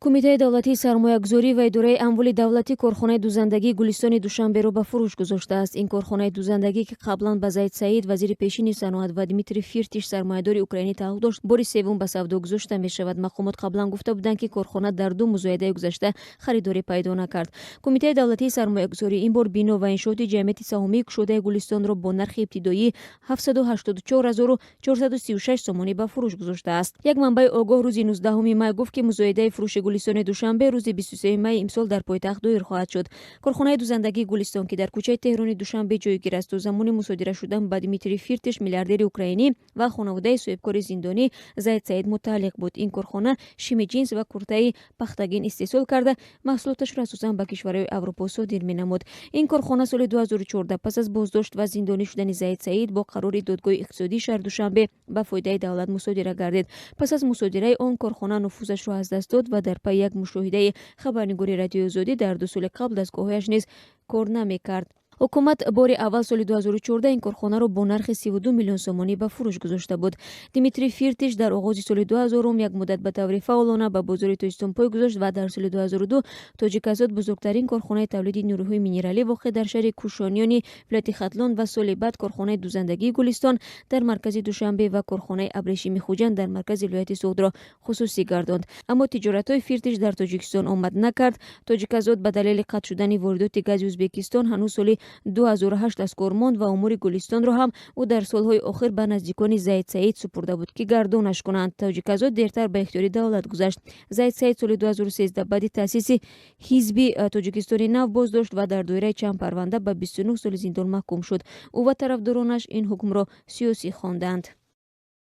Кумитаи давлатии сармоягузорӣ ва идораи амволи давлатӣ корхонаи дузандагии Гулистони Душанберо ба фурӯш гузоштааст. Ин корхонаи дузандагӣ, ки қаблан ба Зайд Саид, вазири пешини саноат, ва Дмитрий Фиртиш, сармоядори украинӣ, тааллуқ дошт, бори севум ба савдо гузошта мешавад. Мақомот қаблан гуфта буданд, ки корхона дар ду музоядаи гузашта харидорӣ пайдо накард. Кумитаи давлатии сармоягузорӣ ин бор бино ва иншооти ҷамъияти саҳомии кушодаи Гулистонро бо нархи ибтидоии 784 436 сомонӣ ба фурӯш гузоштааст. Як манбаи огоҳ рӯзи 19 май гуфт, ки музоядаи фурӯши Гулистони Душанбе рӯзи 23 майи имсол дар пойтахт доир хоҳад шуд. Корхонаи дузандагии Гулистон, ки дар кӯчаи Теҳрони Душанбе ҷойгир аст, то замони мусодира шудан ба Дмитрий Фиртиш, миллиардери украинӣ, ва хонаводаи соҳибкори зиндонӣ Зайд Саид мутааллиқ буд. Ин корхона шими ҷинс ва куртаи пахтагин истеҳсол карда, маҳсулоташро асосан ба кишварҳои Аврупо содир менамуд. Ин корхона соли 2014 пас аз боздошт ва зиндонӣ шудани Зайд Саид бо қарори додгоҳи иқтисодии шаҳри Душанбе ба фоидаи давлат мусодира гардид. Пас аз мусодираи он корхона нуфузашро аз даст дод ва дар пайи як мушоҳидаи хабарнигори Радиои Озодӣ дар 2 соли қабл дастгоҳҳояш низ кор намекард. Ҳукумат бори аввал соли 2014 ин корхонаро бо нархи 32 миллион сомонӣ ба фурӯш гузошта буд. Дмитрий Фиртиш дар оғози соли 2000 як муддат ба таври фаъолона ба бозори Тоҷикистон пой гузошт ва дар соли 2002 Тоҷиказот, бузургтарин корхонаи тавлиди нурӯҳои минералӣ воқеъ дар шаҳри Кӯшониёни вилояти Хатлон, ва соли баъд корхонаи дузандагии Гулистон дар маркази Душанбе ва корхонаи абрешими Хуҷанд дар маркази вилояти Суғдро хусусӣ гардонд. Аммо тиҷоратҳои Фиртиш дар Тоҷикистон омад накард. Тоҷиказот ба далели қатъ шудани воридоти гази Ӯзбекистон ҳанӯз соли 2008 аз кор монд ва умури Гулистонро ҳам ӯ дар солҳои охир ба наздикони Зайд Саид супурда буд, ки гардонаш кунанд. Тоҷиказот дертар ба ихтиёри давлат гузашт. Зайд Саид соли 2013 баъди таъсиси ҳизби Тоҷикистони Нав боздошт ва дар доираи чанд парванда ба 29 соли зиндон маҳкум шуд. Ӯ ва тарафдоронаш ин ҳукмро сиёсӣ хонданд.